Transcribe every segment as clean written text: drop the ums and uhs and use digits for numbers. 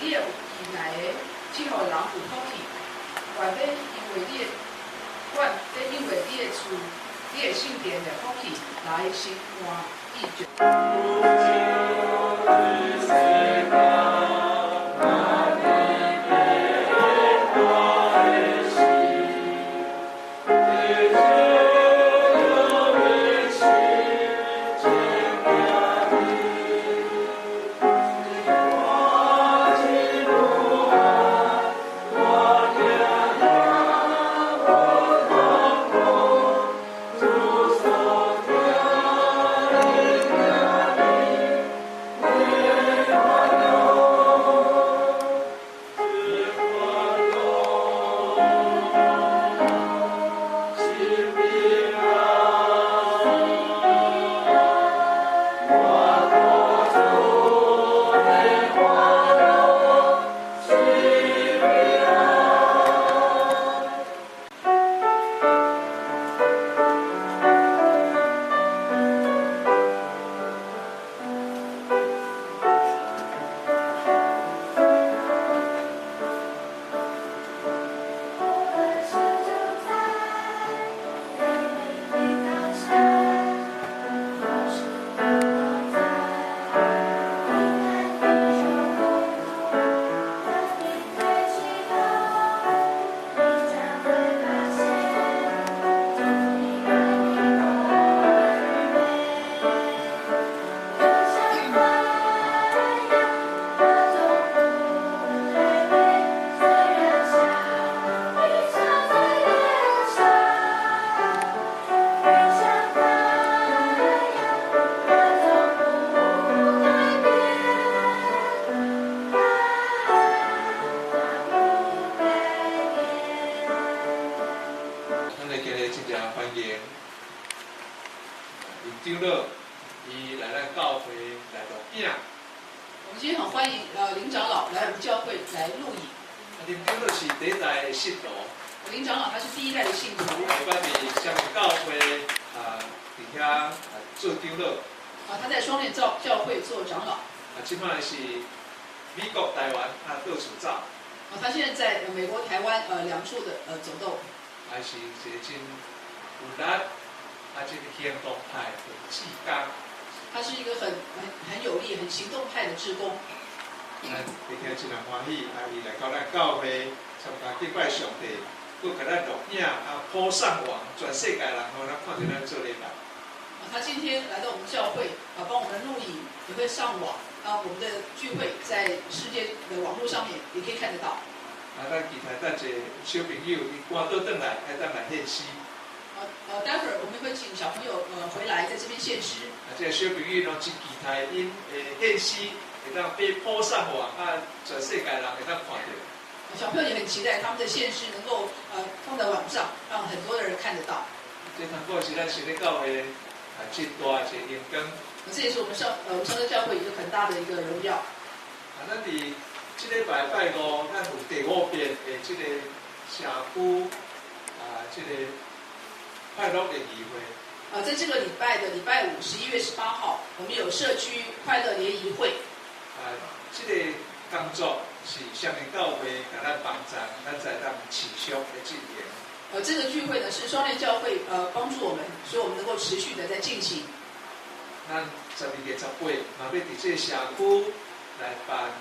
你的以內的，這予人有福氣。願欲因為你的，願欲因為你的厝、你的聖殿的福氣來心滿意足。咱來今日真正歡迎林長老，伊來咱教會來錄影。我們今天很歡迎林長老來我們教會來錄影。林長老是第一代的信徒。林長老他是第一代的信徒。伊捌佇雙連教會啊，佇遐啊做長老。啊，他在雙連教會做長老。啊，這擺是美國、台灣啊到處走。啊，他現在在美國、台灣兩處的走動。還是一個真有力，啊，這個行動派的志工。他是一個很有力、很行動派的志工。咱今天真歡喜，啊，伊來到咱教會參加敬拜上帝，閣共咱錄影，啊，鋪上網，全世界人予咱看著咱做禮拜。啊，他今天來到我們教會，啊，幫我們錄影，也會上網，啊，我們的聚會在世界的網絡上面也可以看得到。啊，咱期待等一下小朋友伊趕倒轉來，愛當來獻詩。待會兒我們會請小朋友回來，在這邊獻詩。啊，這個小朋友攏真期待𪜶的獻詩會當被鋪上網，啊，全世界人會當看著。小朋友也很期待他們的獻詩能夠放在網上，讓很多的人看得到。這通過是咱聖靈教會啊，真大一個榮光。這也是我們雙連教會一個很大的一個榮耀。啊，咱佇這禮拜拜五，咱有第五遍的這個社區啊，這個快樂聯誼會。啊，在這個禮拜的禮拜五，11月18號，我們有社區快樂聯誼會。啊，這個工作是雙連教會共咱幫助，咱才當持續的進行。這個聚會呢，是雙連教會幫助我們，所以我們能夠持續的在進行。咱12月18，嘛欲佇這個社區來辦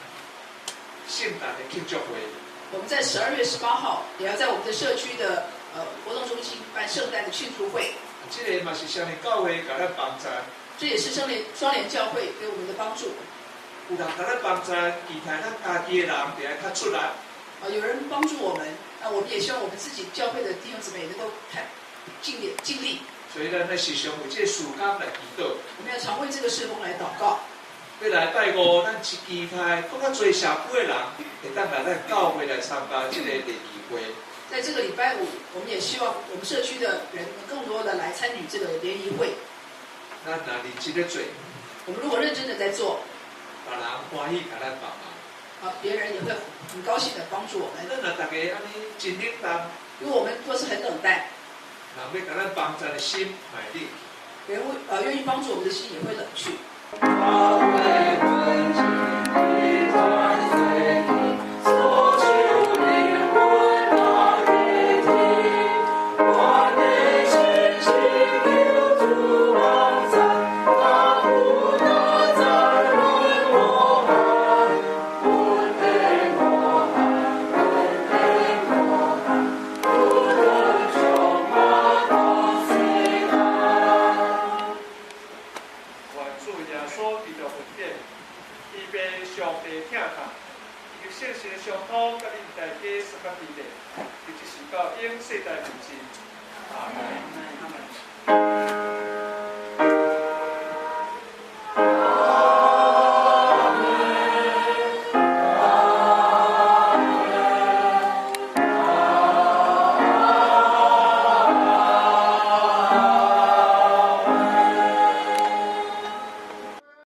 聖誕的慶祝會。我們在12月18號也要在我們的社區的活動中心辦聖誕的慶祝會。這個嘛是雙連教會共咱幫助。這也是雙連教會給我們的幫助。有人共咱幫助，期待咱家己的人就愛較出力。啊，有人幫助我們，那我們也希望我們自己教會的弟兄姊妹能夠看盡點盡力。所以咱愛時常為這個事工來祈禱。我們要常為這個事工來禱告。欲來拜五，咱是期待閣較濟社區的人會當來咱教會來參加這個聯誼會。在這個禮拜五，我們也希望我們社區的人更多的來參與這個聯誼會。咱若認真咧做，我們如果認真的在做，別人歡喜共咱幫忙。啊，別人也會很高興的幫助我們。咱若逐家按呢真冷淡，如果我們都是很冷淡，人欲共咱幫助的心嘛會冷。別人會願意幫助我們的心也會冷去。穌基督恩典，天父上帝疼痛，以及聖神的相通，佮恁大家相佮佇咧，一直是到永世代無盡。阿門。阿門。